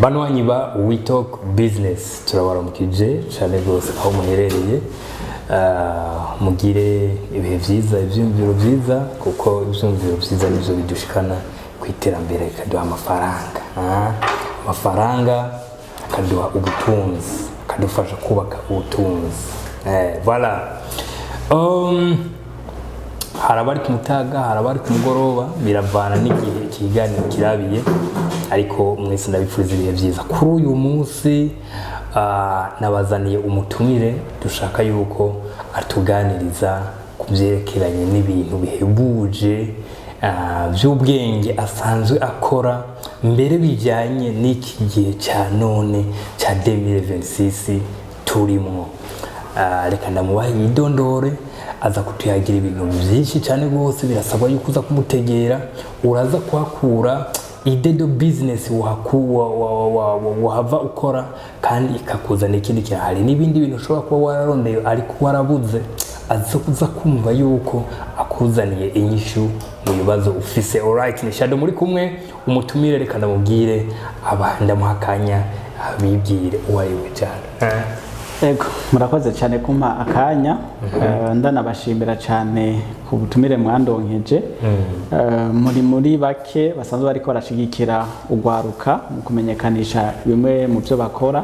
Banywanyi ba We Talk Business, turabaramukije cyane rwose aho muherereye. Mugire ibihe byiza, ibyumviro byiza, kuko ibyumviro byiza nibyo bidushikana ku iterambere, bikaduha amafaranga. Amafaranga akaduha ubutunzi, akadufasha kubaka ubutunzi. Voilà. Hari abari ku mutaga, hari abari ku mugoroba, biravana n'igihe ikiganiro kirabiye, ariko mwese ndabifuriza ibihe byiza. Kuri uyu munsi nabazaniye umutumire dushaka yuko atuganiriza ku byerekeranye n'ibintu bihebuje by'ubwenge asanzwe akora, mbere bijyanye n'iki gihe cya none cya 2026 turimo. Reka ndamubahe yidondore, aza kutuyagira ibintu byinshi cyane rwose. Birasabwa yuko uza kumutegera, uraza kuhakura idée de business wahava ukora kandi ikakuzana ikindi kintu. Hari n'ibindi bintu ushobora kuba wararondeye ariko warabuze, aza kuza kumva yuko akuzaniye inyishu mu bibazo ufise. Alright, ni Shadow muri kumwe. Umutumire reka ndamubwire, aba ndamuha akanya abibwire uwo ari we cyane. Ego, murakoze cyane kumpa akanya. Ndanabashimira cyane ku butumire mwandonkeje. Muri bake basanzwe bariko barashigikira ugwaruka mu kumenyekanisha bimwe mu byo bakora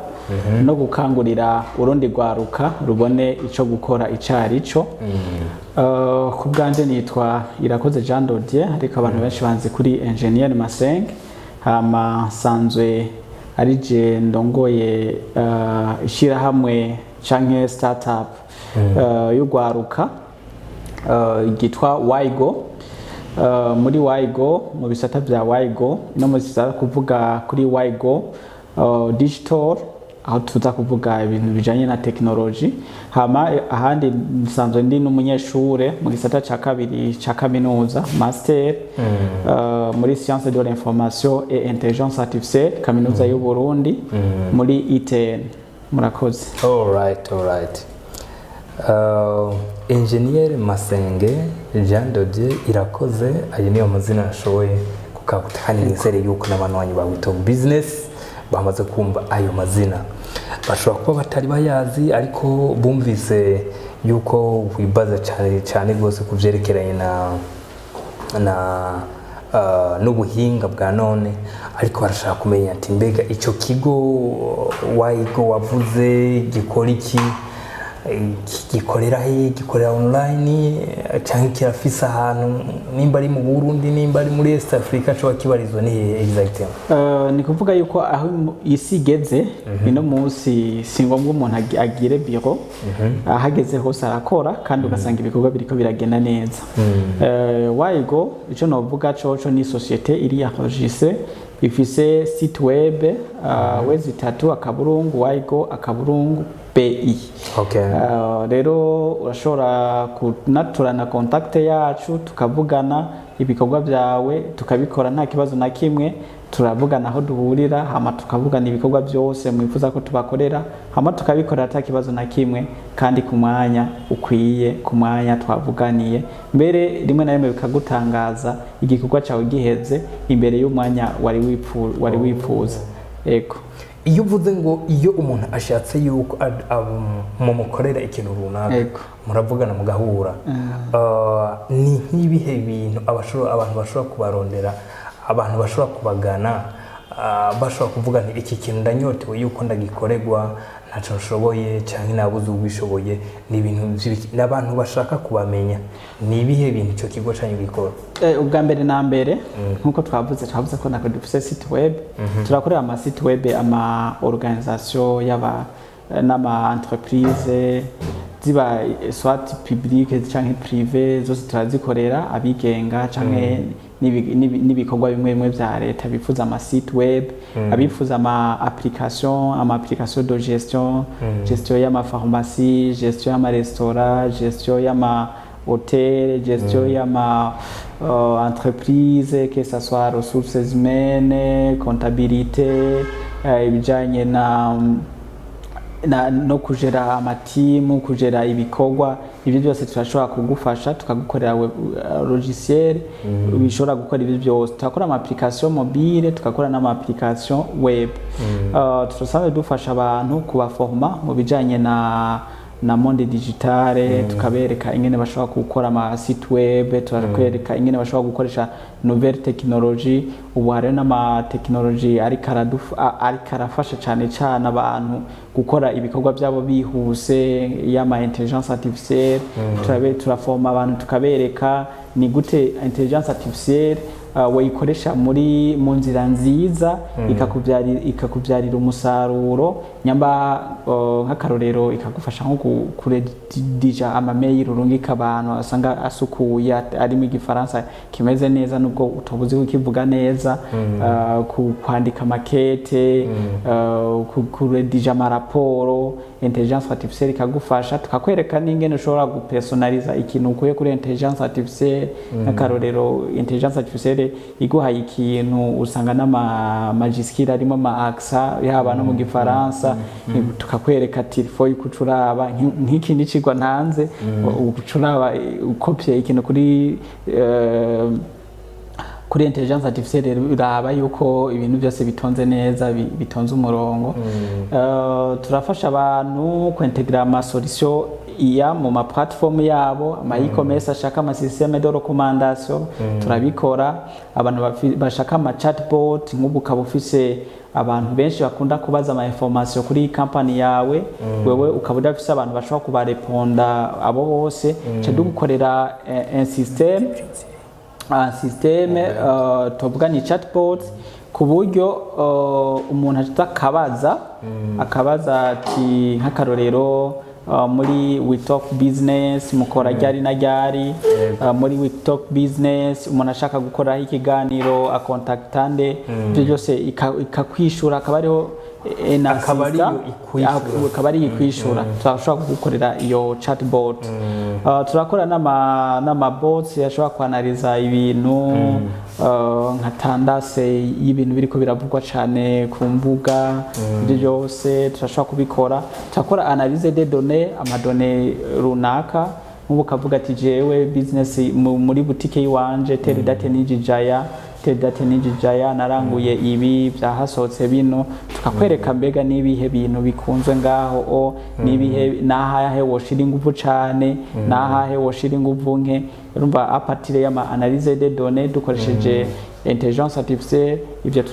no gukangurira urundi rwaruka rubone ico gukora ico ari cyo. Ku bwanje nitwa Irakoze Jean Dodier, ariko abantu benshi banzi kuri Engineer Masenge. Hama nsanzwe ari je ndongoye ishyirahamwe canke startup y'ugwaruka ryitwa Waigo. Muri Waigo, mu bisata bya Waigo no mu bisata kuvuga kuri Waigo Digital, aho tuza kuvuga ibintu bijanye na technology. Hama ahandi nsanzwe ndi n'umunyeshure mu gisata ca kabiri ca kaminuza, master muri science de l'information et intelligence artificielle, Kaminuza y'u Burundi, muri ITN. Murakoze. Alright. Engineer Masenge Jean de Dieu Irakoze, ayo niyo mazina nashoboye kukaguta, kandi nizere yuko n'abantu banyu ba We Talk Business bamaze kumva ayo mazina. Bashobora kuba batari bayazi, ariko bumvise yuko wibaza cyane cyane rwose ku byerekeranye na n'ubuhinga bwa none, ariko barashaka kumenya ati: mbega icyo kigo Wayigo wavuze gikora iki? Gikorera he? Gikorera online cyangwa kirafise ahantu, nimba ari mu Burundi, nimba ari muri East Africa, coba kibarizwa ni hehe exactement? Ni kuvuga yuko aho isi igeze ino munsi, si ngombwa umuntu agire biro. Ahageze hose arakora kandi ugasanga ibikorwa biriko biragenda neza. Wayigo, ico novuga coco, ni société iri enregistrée, ifise site web w3.wayigo.bi. Rero urashobora kunaturana contact yacu, tukavugana, ibikorwa byawe tukabikora nta kibazo na kimwe. Turavugana aho duhurira, hama tukavugana ibikorwa byose mwifuza ko tubakorera, hama tukabikorera ata kibazo na kimwe kandi ku mwanya ukwiye, ku mwanya twavuganiye. Mbere rimwe na rimwe bikagutangaza, igikorwa cyawe giheze imbere y'umwanya wari wifuza. Ego. Iyo uvuze ngo iyo umuntu ashatse yuko mumukorera ikintu runaka, muravugana mugahura, ni nk'ibihe bintu abantu bashobora kubarondera, abantu bashobora kubagana, bashobora kuvuga nti: iki kintu ndanyotewe yuko ndagikorerwa, ntacyo nshoboye cyangwa nabuze ubishoboye? Ni ibintu n'abantu bashaka kubamenya, ni ibihe bintu icyo kigo cyanyu gikora? Ubwa mbere na mbere, nkuko twavuze ko natwe dufise site web, turakorera ama site web ama organisation y'aba n'ama entreprise, ziba soit publique canke privé, zose turazikorera, abigenga canke n'ibikorwa bimwe bimwe vya leta bifuza ama site web, abifuza ama application de gestion, gestion y'ama pharmacie, gestion y'ama restaurant, gestion y'ama hôtel, gestion y'ama entreprise, que ça soit ressources humaines, comptabilité, ibijanye na no kujera amatimu, kujera ibikorwa, ibyo byose turashobora kugufasha, tukagukorera logiciel bishobora gukora ibyo byose. Turakora ama application mobile, tugakora n'ama application web. Turasanzwe dufasha abantu kubaforma mu bijanye na monde digitale, tukabereka ingene bashobora gukora ama site web, turakwereka ingene bashobora gukoresha nouvelle technologie. Ubu hariho n'ama technologie ariko arafasha cyane cyane abantu gukora ibikorwa byabo bihuse, y'ama intelligence artificielle. Turaforma abantu, tukabereka ni gute intelligence artificielle wayikoresha mu nzira nziza, ikakubyarira umusaruro. Nyamba nk'akarorero ikagufasha nko kuredija ama mail urungika abantu, asanga asukuye, arimo igifaransa kimeze neza nubwo utabuzi kukivuga neza, kwandika makete, kuredija amaraporo, intelligence artificielle ikagufasha. Tukakwereka n'ingene ushobora gupersonaliza ikintu ukuye kuri intelligence artificielle. Nk'akarorero, intelligence artificielle iguhaye ikintu, usanga n'ama majuscule arimo ama accent, yaba no mu gifaransa, tukakwereka ati faut yuko uca uraba nk'iki n'icigwa ntanze, uca uraba ukopye ikintu kuri intelligence artificielle, uraba yuko ibintu byose bitonze neza, bitonze umurongo. Turafasha abantu kwintegra ama solution iya mu ma platform yabo, ama e-commerce ashaka ama système de recommandation, turabikora. Abantu bashaka ama chatbot, nk'ubu ukaba ufise abantu benshi bakunda kubaza ama information kuri company yawe, wewe ukaba udafise abantu bashobora kubareponda abo bose, ca dugukorera un système, tuvuga ni chatbot, ku buryo umuntu aza akabaza ati nk'akarorero, muri We Talk Business mukora ryari na ryari? Muri We Talk Business umuntu ashaka gukoraho ikiganiro akontakta nde? Ibyo byose ikakwishura, akaba ariho na Akaba ariyo assistant, ikwishura. Akaba ari ikwishura. Turashobora kugukorera iyo chatbot. Turakora n'ama bots ashobora kwanaliza ibintu, nka tendance y'ibintu biriko biravugwa cyane ku mbuga. Ibyo byose turashobora kubikora. Turakora analyse des données, ama données runaka. Nk'ubu ukavuga ati jewe business muri boutique yiwanje, telle date nijijaya, telle date nijijaya, naranguye ibi, byahasohotse bino, tukakwereka mbega n'ibihe bintu bikunzwe ngaho, o n'ibihe, n'ahahe woshira inguvu cane, n'ahahe woshira inguvu nke. Urumva, à partir y'ama analyse des données dukoresheje intelligence artificielle, ivyo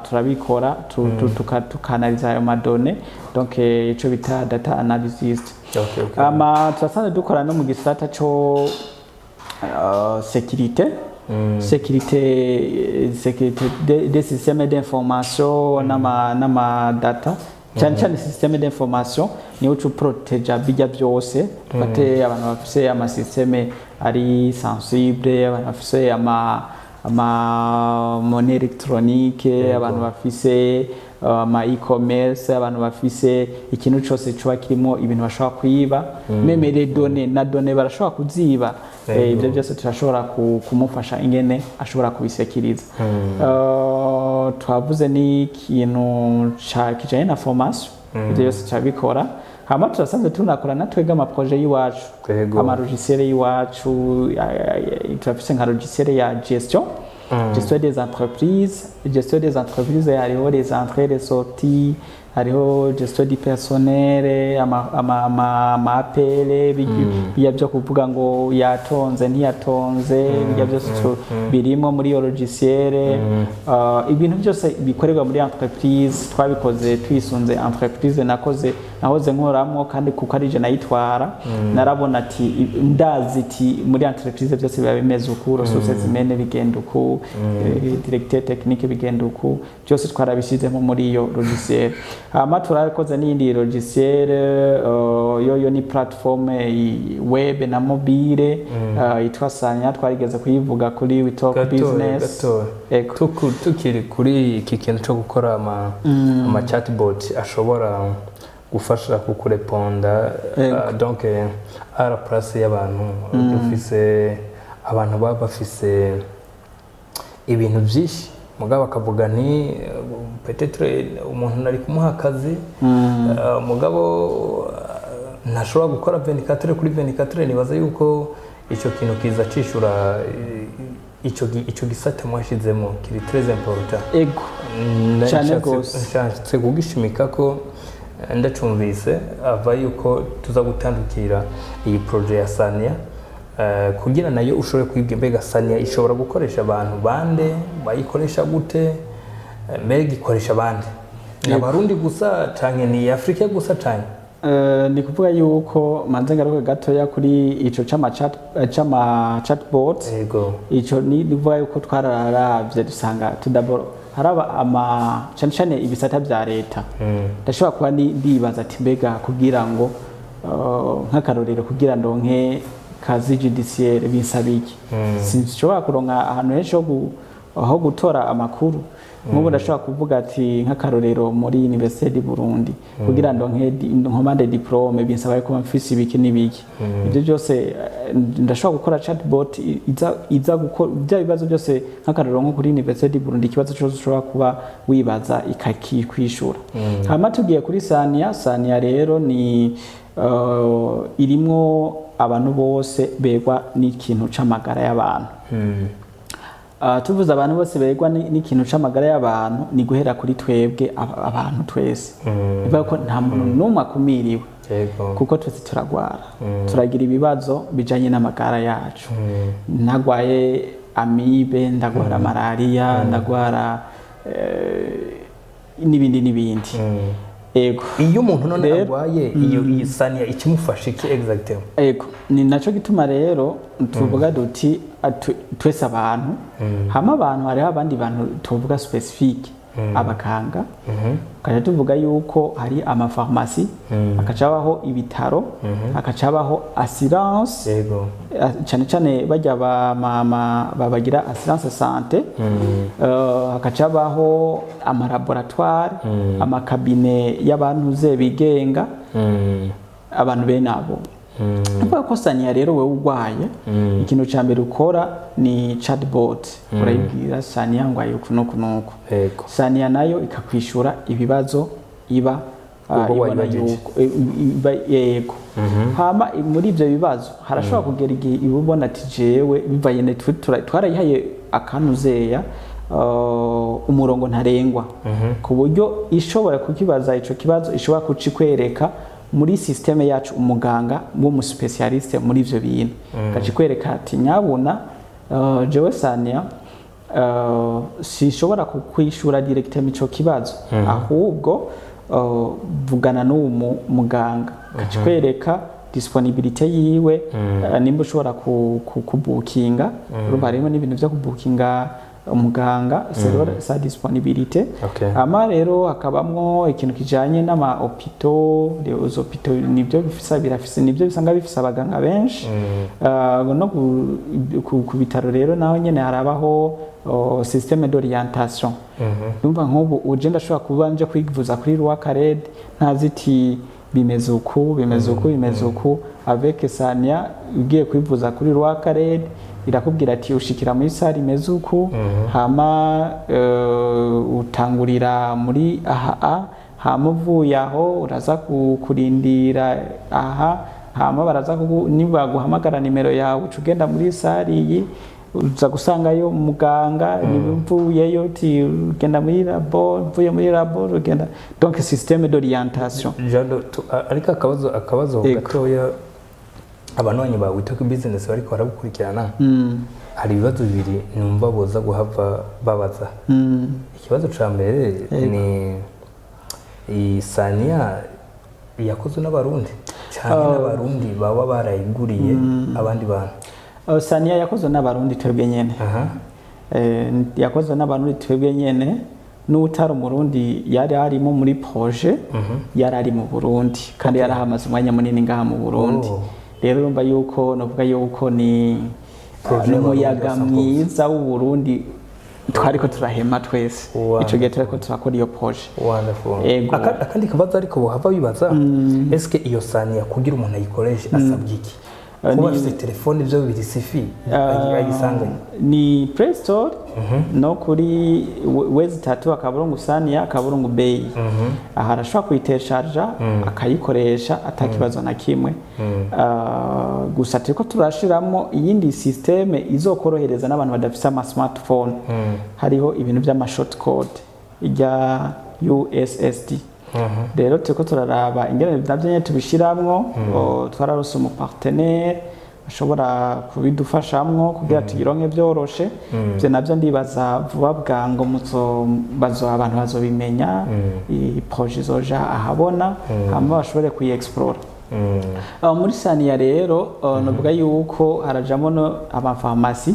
turabikora, tukanaliza ayo ma données, donc ico bita data analysis. Ama turasanzwe dukora no mu gisata co sécurité des systèmes d'information n'ama data, cyane cyane système d'information niyo uca uproteja bijya byose. Dufate abantu bafise ama système ari sensible, abantu bafise ama monnaie électronique, abantu bafise ama e-commerce, abantu bafise ikintu cyose coba kirimo ibintu bashobora kwiba, même les données na données barashobora kuziba. Ibyo byose turashobora kumufasha ingene ashobora kubisekiriza. Twavuze n'ikintu kijanye na formation, ibyo byose turabikora. Hama turasanzwe tunakora na twebwe ama projet y'iwacu, ama logiciel y'iwacu. Turafise nka logiciel ya gestion des entreprises. Gestion des entreprises, hariho les entrées, les sorties, hariho gestion du personnel, ama APR, bijya byo kuvuga ngo yatonze, ntiyatonze, bijya byose birimo muri iyo logiciel. Ibintu byose bikorerwa muri entreprise twabikoze twisunze entreprise nakoze, nahoze nkoramo, kandi kuko ari je nayitwara, narabona ati ndazi ati muri entreprise byose biba bimeze uku, ressources humaines bigenda uku, directeur technique bigenda uku, byose twarabishyizemo muri iyo logiciel. Hama turakoze n'iyindi logiciel, yoyo ni plateforme web na mobile, yitwa Sanya, twarigeze kuyivuga kuri We Talk Business. Gatoya. Ego. Tukiri kuri iki kintu cyo gukora ama chatbot ashobora gufasha kukureponda, donc à la place y'abantu, dufise abantu baba bafise ibintu byinshi. Mugabo akavuga nti peut-être umuntu nari kumuha akazi, mugabo ntashobora gukora 24 kuri 24. Nibaza yuko icyo kintu kiza cishura ico gisata mwashizemo kiri très important. Ego, cyane gose. Nshatse kugishimika ko ndacumvise ava yuko tuza gutandukira iyi projet ya Sania, kugira nayo ushobore kwiga mbega Sania ishobora gukoresha abantu bande, bayikoresha gute, mbega ikoresha bande, ni Abarundi gusa canke ni Afrika gusa canke? Ni kuvuga yuko manze ngaruke gatoya kuri ico c'ama chat, c'ama chatbot. Ico ni kuvuga yuko twararavye dusanga tudaboro haraba ama cane cane ibisata vya leta. Ndashobora kuba ndibaza ati mbega kugira ngo nk'akarorero kugira ndonke casier judiciaire binsaba iki? Sinshobora kuronka ahantu henshi aho gutora amakuru. Nk'ubu ndashobora kuvuga ati nk'akarorero muri Université du Burundi kugira ndonke nkomande diplôme binsaba kuba mfise ibiki n'ibiki. Ibyo byose ndashobora gukora chatbot iza gukora bya bibazo byose. Nk'akarorero nko kuri Université du Burundi, ikibazo cyose ushobora kuba wibaza ikakikwishura. Hama tugiye kuri Sania. Sania rero ni irimwo abantu bose begwa n'ikintu c'amagara y'abantu. Tuvuze abantu bose begwa n'ikintu c'amagara y'abantu, ni guhera kuri twebwe abantu twese. Bivuga ko nta muntu n'umwe akumiriwe, kuko twese turagwara, turagira ibibazo bijanye n'amagara yacu. Ntagwaye amibe, ndagwara malariya, ndagwara n'ibindi n'ibindi. Ego. Iyo umuntu none Rero- arwaye, iyo iyi Sania ikimufasha iki exactement? Ego, ni naco gituma rero tuvuga duti twese abantu. Hama abantu, hariho abandi bantu tuvuga spécifique, abaganga, tukaja tuvuga yuko hari amafarumasi, hakaca habaho ibitaro, hakaca habaho assurance, cyane cyane bajya ba mama babagira assurance santé, hakaca habaho amalaboratoire, amakabine y'abantu ze bigenga, abantu bene abo. Tuvuga ko Sania rero, wowe urwaye, ikintu cya mbere ukora ni chatbot, urayibwira Sania ngo ayo uku n'uku n'uku. Sania nayo ikakwishura ibibazo iba Ubwo ibona wayibajije. yuko yego. Hama muri ibyo bibazo harashobora kugera igihe iba ubona ati jewe bivaye twarayihaye akanuzeya umurongo ntarengwa, ku buryo ishobora kukibaza ico kibazo, ishobora kucikwereka muri système yacu umuganga w'umuspécialiste muri ivyo bintu, akacikwereka ati nyabuna jewe Sania sinshobora kukwishura directement ico kibazo, ahubwo vugana n'uwo muganga, akakwereka disponibilité yiwe, nimba ushobora kubukinga. Urumva harimo n'ibintu byo kubukinga umuganga selon sa disponibilité. Ama rero hakabamwo ikintu kijanye n'ama hôpitaux. Les hôpitaux nibyo bifisa birafise, nibyo bisanga bifise abaganga benshi. No ku bitaro rero naho nyene harabaho système d'orientation. Numva nk'ubu uje, ndashobora kuba nje kwivuza kuri Roi Khaled, ntazi iti bimeze uku, bimeze uku, bimeze uku. Avec Sania ugiye kwivuza kuri Roi Khaled, irakubwira ati ushikira muri salle imeze uku, hama utangurira muri aha a, hama uvuye aho uraza kurindira aha, hama baraza nibaguhamagara nimero yawe uca ugenda muri salle iyi, uza gusangayo muganga, niba uvuyeyo uti ugenda muri labo, uvuye muri labo ugenda, donc système d'orientation. Jado, ariko akabazo Yego. gatoya, abanywanyi bawe wita ku business bariko baragukurikirana, hari ibibazo bibiri numva boza guhava babaza. Ikibazo ca mbere ni iyi Sania yakozwe n'Abarundi cyane, n'Abarundi baba barayiguriye abandi bantu? Sania yakozwe n'Abarundi twebwe nyene. Yakozwe n'Abarundi twebwe nyene. N'utari Umurundi yari arimo muri projet, yari ari mu Burundi kandi yarahamaze umwanya munini ngaha mu Burundi. Rero urumva yuko novuga yuko ni Projet ni y'Abarundi umuyaga basanzwe. mwiza w'Uburundi twariko turahema twese Wonderful. ico gihe turiko turakora iyo projet. Wonderful. Ego. Akandi kabazo ariko bohava bibaza, eske iyo Sania kugira umuntu ayikoreshe asabwa iki? Kuba afite telefone, ibyo bibiri sifi ayisanganye. Ni Play Store no kuri w3.sania.bei. Aha arashobora kuyitesharja, akayikoresha atakibazo na kimwe. Gusa turiko turashiramo iyindi système izokorohereza n'abantu badafise ama smartphone. Hariho ibintu by'ama short code ijya USSD. Rero turiko turaraba ingene navyo nyene tubishiramwo. Twararose umu partenaire ashobora kubidufashamwo kugira tuyironke vyoroshe. Ivyo navyo ndibaza vuba bwango muzo bazo abantu bazobimenya, iyi projet izoja ahabona, hama bashobore kuyi-explora. Muri Saniya rero, novuga yuko harajamo no amafarumasi.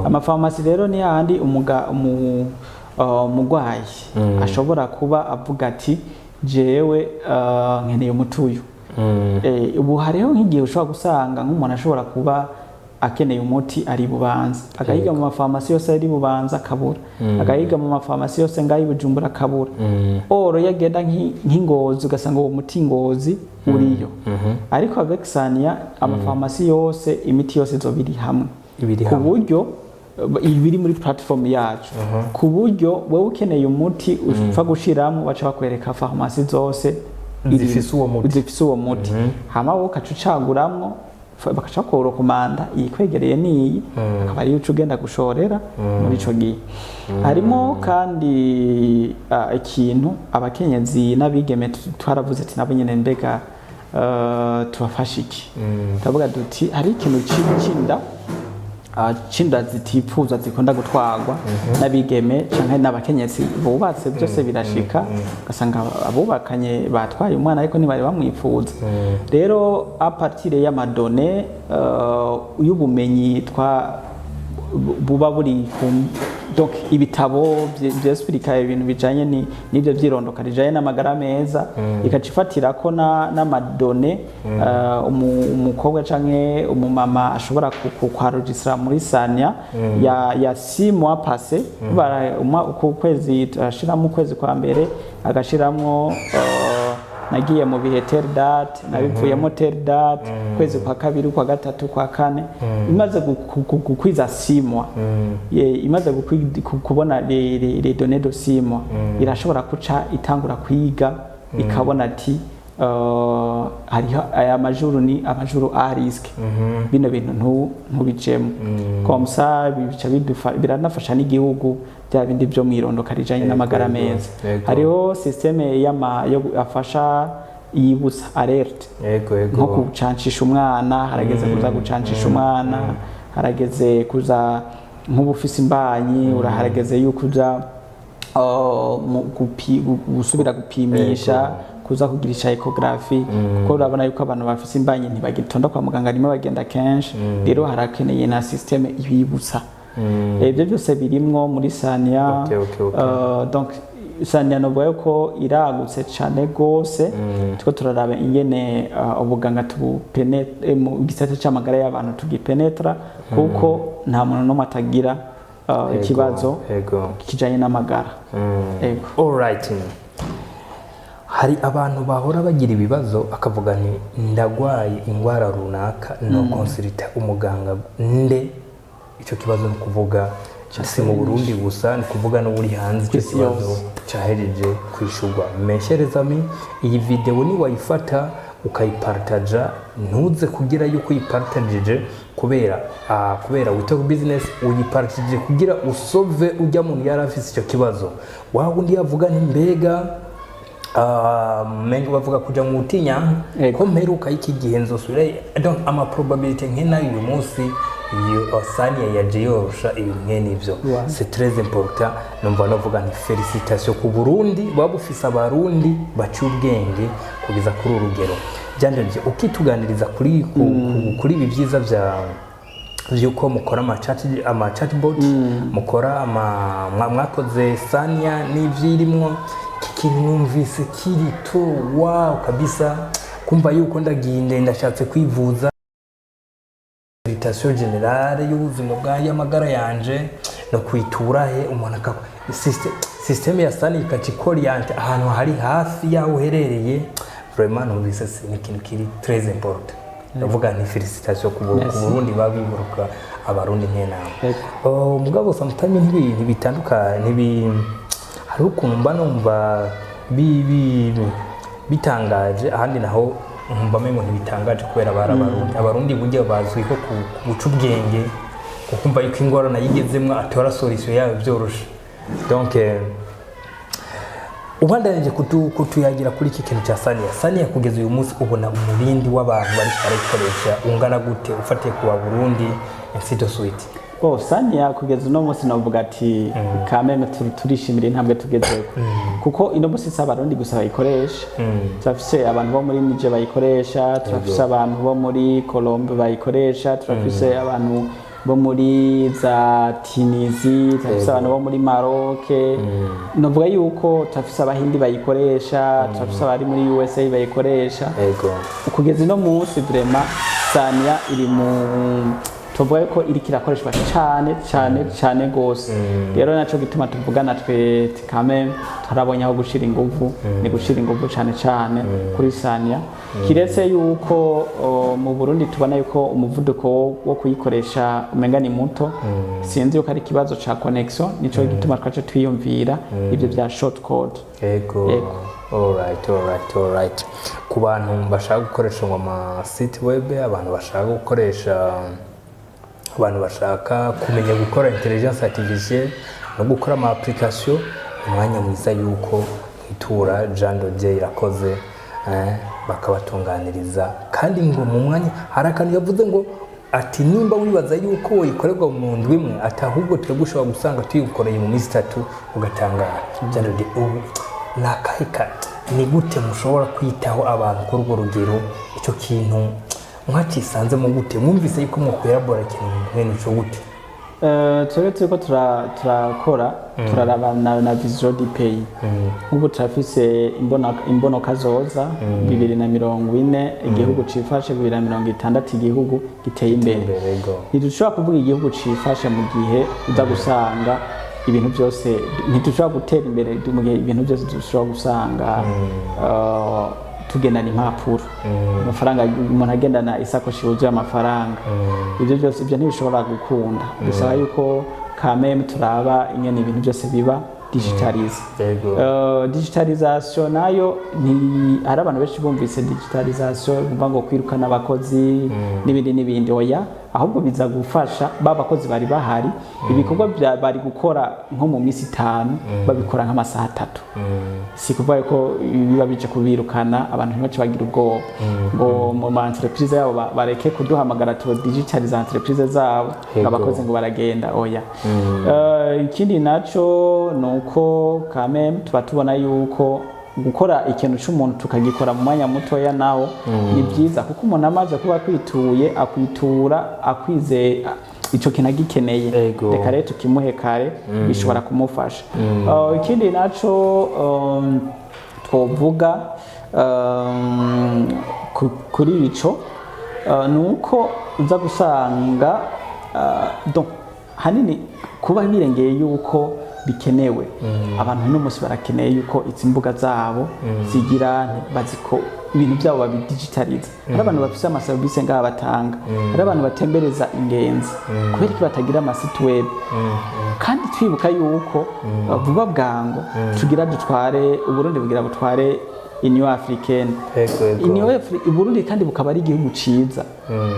Amafarumasi rero ni hahandi umugwayi ashobora kuba avuga ati: "Jewe nkeneye umuti uyu." Ubu hariho nk'igihe ushobora gusanga nk'umuntu ashobora kuba akeneye umuti ari Bubanza, agahiga mu mafarumasi yose ari Bubanza akabura, agahiga mu mafarumasi yose ngaho i Bujumbura akabura. Oro iyo agenda nk'Ingozi, ugasanga uwo muti Ngozi uriyo. Ariko avec Sania, amafarumasi yose, imiti yose izoba iri hamwe Ibiri ku hamwe. buryo ibiri muri platform yacu, ku buryo wowe ukeneye umuti upfa gushiramo, baca bakwereka farumasi zose Zifise uwo muti. Zifise uwo muti, hama wowe ukaca ucaguramwo, bakaca bakurekomanda iyi kwegereye n'iyi, akaba ariyo uca ugenda gushorera muri ico gihe. Harimo kandi ikintu abakenyezi n'abigeme, twaravuze ati nabo nyene mbega tubafashe iki? Turavuga duti hari ikintu c'inda, c'inda zitifuzwa zikunda gutwarwa n'abigeme canke n'abakenyezi bubatse, byose birashika, ugasanga abubakanye batwaye umwana ariko ntibari bamwifuza. Rero à partir y'ama données y'ubumenyi twa buba buri ku, donc ibitabo vyexplica ibintu bijanye n'ivyo vyirondoka rijanye n'amagara meza, ikaca ifatirako n'ama données umukobwa canke umumama ashobora kwarujisira muri Sania ya 6 mois passé. Ku kwezi ashiramo ukwezi kwa mbere, agashiramwo nagiye mu bihe telle date, nabivuyemo telle date, kwezi kwa kabiri, kwa gatatu, kwa kane. Imaze gukwiza 6 mois, imaze kubona les données de 6 mois, irashobora kuca itangura kwiga, ikabona ati hariho aya majuru, ni amajuru à risque, bino bintu ntubijemo. Comme ça bica biranafasha n'igihugu, bya bindi byo mwirondoka rijanye n'amagara meza. Hariho système y'ama yo afasha yibutsa, alerte, yego yego nko gucancisha umwana, harageze kuza gucancisha umwana, harageze kuza nk'ubu ufise imbanyi, uraharageze yuko uja gusubira gupimisha, kuza kugirisha échographie, kuko urabona yuko abantu bafise imbanyi ntibagitonda kwa muganga rimwe, bagenda kenshi. Rero harakeneye na système ibibutsa. Ibyo byose birimwo muri Sania. Donc Sania novuga yuko iragutse cane gose. Turiko turaraba ingene ubuganga mu gisata c'amagara y'abantu tugipenetra, kuko nta muntu n'umwe atagira ikibazo kijanye n'amagara. Ego. Alright, hari abantu bahora bagira ibibazo akavuga nti: "Ndagwaye indwara runaka, no consulta umuganga nde?" Icyo kibazo ni ukuvuga si mu Burundi gusa, ni kuvuga n'uri hanze, icyo Kw'isi kibazo yose. cyahereje kwishurwa. Mesherezami, iyi video niwayifata ukayipartaja, ntuze kugira yuko uyipartagije kubera wita ku business, uyipartagije kugira usove ujya muntu yari afise icyo kibazo, wa wundi yavuga nti: "Mbega mengo bavuga kuja mu utinya ko mperuka y'iki gihe nzosubira." Donc ama probabilité nk'enayo uyu munsi iyo Sania yaje yorosha ibintu nk'enivyo. C'est très important. Numva novuga nti félicitation ku Burundi, buba bufise Abarundi baciye ubwenge kugeza kuri uru rugero. Byanjye ukituganiriza kuri ibi byiza bya vyuko mukora ama chatbot, mukora ama mwakoze Sania n'ivyirimwo, iki kintu numvise kiri to wow kabisa, kumva yuko ndagiye ndashatse kwivuza consultation générale y'ubuzima bwa y'amagara yanje, no kwitura he? Umuntu aka système ya Sania ikaca ikoriente ahantu hari hafi y'aho uherereye. Vraiment numvise ni ikintu kiri très important. Ndavuga nti félicitations ku Burundi babiburuka Abarundi nk'inama. Yego. Oh, mugabo sometimes ntibitandukanye, hariho ukuntu mba numva bitangaje, ahandi naho nkumva mengo ntibitangaje, kubera bari Abarundi burya bazwiho ku guca ubwenge, kukumva yuko ingorane ayigezemwo atora solution yayo byoroshe. Donc ubandanije kutuyagira kuri iki kintu cya Saniya. Saniya kugeza uyu munsi ubona umurindi w'abantu bari barayikoresha ungana gute, ufatiye ku wa Burundi, ainsi de suite? Bo, Saniya kugeza uno munsi navuga ati kameme turishimira intambwe tugezeho, kuko ino munsi si Abarundi gusa bayikoresha. Turafise abantu bo muri Niger bayikoresha, turafise abantu bo muri Colombie bayikoresha, turafise abantu bo muri za Tunisie, turafise abantu bo muri Maroc. Novuga yuko turafise Abahindi bayikoresha, turafise abari muri USA bayikoresha. Kugeza ino munsi vraiment Saniya iri mu, tuvuga ko iriko irakoreshwa cyane cyane cyane gose. Rero naco gituma tuvugana twe kame turabonye aho gushira inguvu, ni gushira inguvu cyane cyane kuri Saniya, kiretse yuko mu Burundi tubona yuko umuvuduko wo kuyikoresha umenga ni muto. Sinzi yuko ari ikibazo ca connexion, nico gituma twace twiyumvira ivyo bya short code. Yego. Alright. Ku bantu bashaka gukoresha ngo ama site web, abantu bashaka gukoresha, abantu bashaka kumenya gukora intelligence artificielle no gukora ama application, umwanya mwiza yuko mwitura Jean de Dieu Irakoze, bakabatunganiriza. Kandi ngo mu mwanya hari akantu yavuze ngo ati nimba wibaza yuko woyikorerwa mu ndwi imwe, ati ahubwo twebwe ushobora gusanga tuyikoreye mu minsi 3 ugatangara. Jean de Dieu, ubu ni akahe ni gute mushobora kwitaho abantu kuri urwo rugero? Icyo kintu mwacisanzemo gute? Mwumvise yuko mwokwirabura ikintu mwene ico gute? Twebwe turiko turakora, turaraba na vision du pays. Nk'ubu turafise imbono kazoza 2040, igihugu cifashe, 2060, igihugu giteye imbere. Imbere, yego. Ntidushobora kuvuga igihugu cifashe mu gihe uza gusanga ibintu byose, ntidushobora gutera imbere mu gihe ibintu byose dushobora gusanga tugendana impapuro, amafaranga, umuntu agendana isakoshi yuzuye amafaranga. Ibyo byose ibyo ntibishobora gukunda, bisaba yuko kameme turaba ingene ibintu byose biba digitalisé. Digitalisation nayo ni, hari abantu benshi bumvise digitalisation bumva ngo kwirukana abakozi n'ibindi n'ibindi. Oya, ahubwo biza gufasha ba bakozi bari bahari, ibikorwa bari gukora nko mu minsi 5 babikora nk'amasaha 3. Si kuvuga ko biba bije kubirukana, abantu ntibace bagira ubwoba ngo mu ma entreprise yabo bareke kuduhamagara tu digitalize entreprise zabo, ngo abakozi ngo baragenda. Oya. Ikindi naco ni uko kameme tuba tubona yuko gukora ikintu c'umuntu tukagikora mu mwanya mutoya nawo ni byiza, kuko umuntu amaze kuba akwituye, akwitura akwizeye, ico kintu agikeneye. Reka rero tukimuhe kare, bishobora kumufasha. Ikindi naco twovuga kuri ico ni uko uza gusanga donc hanini kuba birengeye yuko bikenewe, abantu uno munsi barakeneye yuko izi mbuga zabo zigira baziko ibintu byabo babidigitaliza. Hari abantu bafise amaserivisi ngaha batanga, hari abantu batembereza ingenzi, kubera ko batagira amasite web? Kandi twibuka yuko vuba bwango tugira dutware, Uburundi bugira butware Union Africaine. Yego, yego. Union Uburundi kandi bukaba ari igihugu ciza.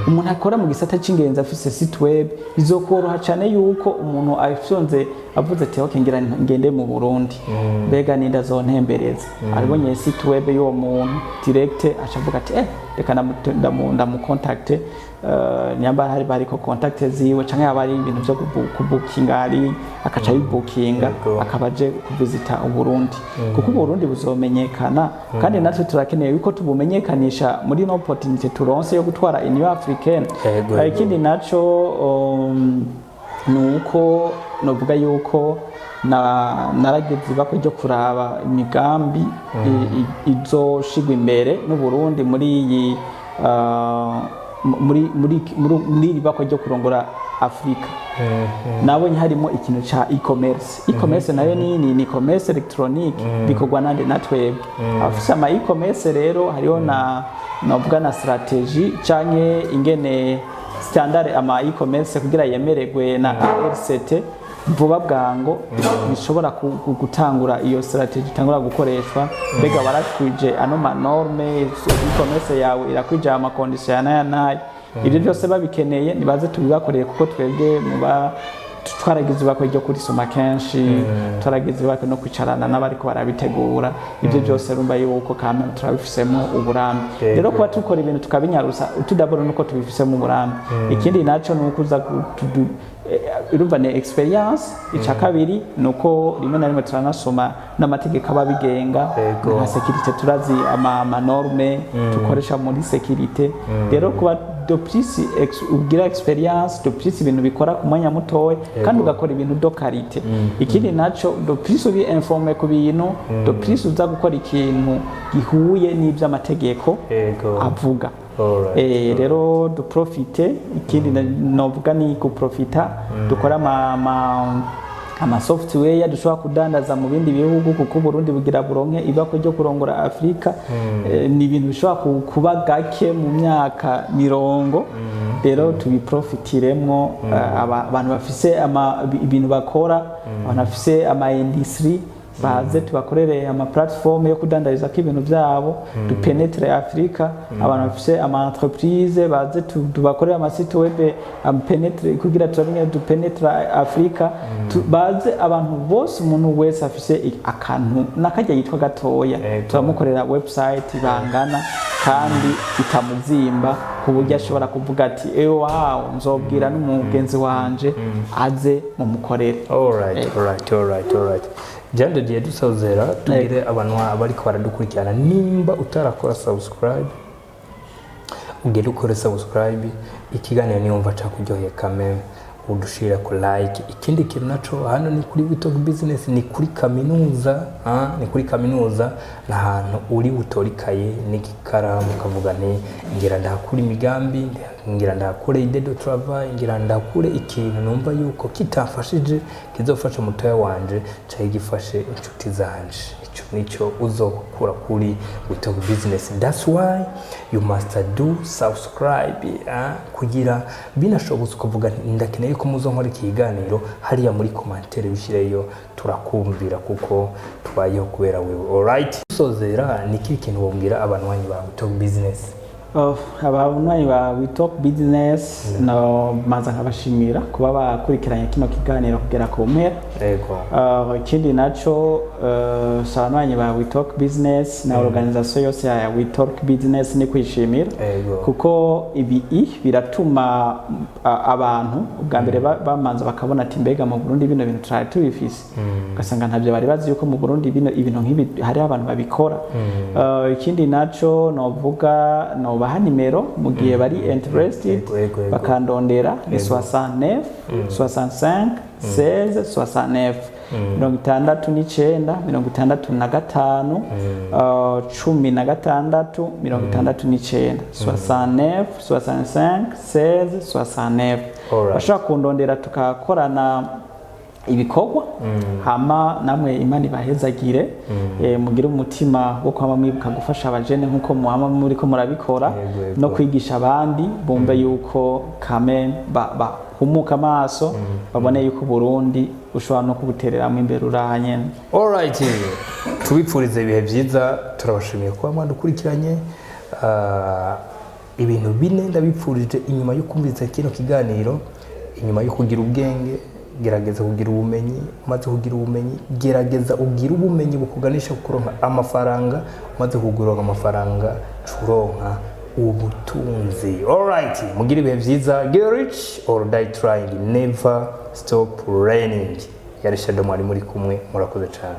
Umuntu akora mu gisata c'ingenzi afise site web, bizokoroha cyane yuko umuntu afyonze avuze ati: "Okay, ngira ngende mu Burundi, mbega ninda azontembereza?" Abonye site web y'uwo muntu direct, aca avuga ati: "Reka ndamucontacte." Nyamba hari bariko contact ziwe canke haba ari ibintu vyo kubukinga, hari akaca abibukinga, akaba aje kuvisita Uburundi, kuko Uburundi buzomenyekana. Kandi natwe turakeneye yuko tubumenyekanisha muri no opportunity turonse yo gutwara Union Africaine. Ikindi naco ni uko novuga yuko na narageze ibako ryo kuraba imigambi izoshigwa imbere n'Uburundi muri iyi muri iri bako ryo kurongora. Afurika. Nabonye harimo ikintu ca e-commerce. E-commerce nayo ni commerce électronique, bikorwa nande? Na twebwe abafise ama e-commerce. Rero hariho na novuga na stratégie canke ingene standard ama e-commerce kugira yemererwe na ARCT vuba bwango bishobora gutangura iyo stratégie itangura gukoreshwa. Mbega warakwije ano ma normes? E-commerce yawe irakwije ama conditions ya naya naya? Ibyo byose babikeneye nibaze tubibakoreye, kuko twebwe muba twaragize ibakwe ryo kurisoma kenshi, twaragize ibakwe no kwicarana n'abariko barabitegura. Ibyo byose rumba yuko kame turabifisemo uburambe. Rero kuba dukora ibintu tukabinyarusa tudabona nuko tubifisemo uburambe. Ikindi naco ni uko uza urumva ni expérience. Ica kabiri ni uko rimwe na rimwe turanasoma n'amategeko aba abigenga nka sécurité, turazi ama normes dukoresha muri sécurité. Rero kuba de plus ugira expérience, de plus ibintu bikora ku mwanya mutoya kandi ugakora ibintu de qualité. Ikindi naco, de plus ubi informé ku bintu, de plus uza gukora ikintu gihuye n'ivy'amategeko avuga. Rero duprofite. Ikindi novuga ni guprofita dukora ama software dushobora kudandaza mu bindi bihugu, kuko Burundi bugira buronke ibako ryo kurongora Afrika. Ni ibintu bishobora kuba gake mu myaka mirongo. Rero tubiprofitiremwo. Abantu bafise ibintu bakora, abantu bafise ama industrie, baze tubakorere ama platform yo kudandarizako ibintu byabo, dupenetre Afrika. Abantu bafise ama entreprise baze tubakorere ama site web ampenetre kugira turabe dupenetre Afrika. Baze abantu bose, umuntu wese afise akantu nakarya yitwa gatoya, turamukorera website bangana kandi itamuzimba, ku buryo ashobora kuvuga ati: "Ewe, wow, nzobwira n'umugenzi wanje aze mumukorere." Alright. Jean de Dieu, dusozera tugire abantu abariko baradukurikirana, nimba utarakora subscribe, ugende ukore subscribe. Ikiganiro niyumva cakuryoheye kameme, udushira ku like. Ikindi kintu naco, hano ni kuri We Talk Business, ni kuri kaminuza, ni kuri kaminuza, ni ahantu uri butore ikaye n'ikaramu ukavuga nti: "Ngira ndahakure imigambi, ngira ndahakure idée de travail, ngira ndahakure ikintu numva yuko kitamfashije kizofasha mutoya wanje canke gifashe inshuti zanje." Ico nico uzokura kuri We Talk Business. That's why you must do subscribe, kugira binashobotse ukavuga nti: "Ndakeneye ko muzonkora ikiganiro." Hariya muri commentaire bishireyo, turakumvira kuko tubayeho kubera wewe. Alright, sozera, ni kihe kintu wobwira abanywanyi ba We Talk Business? Oh, abanywanyi ba We Talk Business, no maza nkabashimira kuba bakurikiranye kino kiganiro kugera ku mpera. Ikindi naco, si abanywanyi ba We Talk Business na organisation yose ya We Talk Business, ni kwishimira kuko ibi biratuma abantu ubwa mbere bamanza bakabona ati: "Mbega mu Burundi bino bintu turari tubifise?" Ugasanga ntabyo bari bazi yuko mu Burundi bino ibintu nk'ibi hariho abantu babikora. Ikindi naco novuga, nobaha nimero mu gihe bari interested, Yego, yego, yego. bakandondera, ni 69 65 16 69, 69 65 16 69, 69 65 16 69. Bashobora kundondera tukakorana ibikorwa. Hama namwe Imana ibahezagire, mugire umutima wo kwama mwibuka gufasha abajene nk'uko muhama muriko murabikora Yego, yego. no kwigisha abandi, bumve yuko kame bahumuka amaso, babone yuko Burundi ushobora no kubutereramo imbere uraha nyene. Alright, tubipfurize ibihe byiza, turabashimiye kuba mwadukurikiranye. Ibintu bine ndabipfurije inyuma yo kumviriza kino kiganiro: inyuma yo kugira ubwenge, gerageza kugira ubumenyi; umaze kugira ubumenyi, gerageza ugire ubumenyi bukuganisha kuronka amafaranga; umaze kuronka amafaranga, curonka ubutunzi. Alright, mugire ibihe byiza. Get rich or die trying, never stop learning. Yari Shadow mwari muri kumwe, murakoze cyane.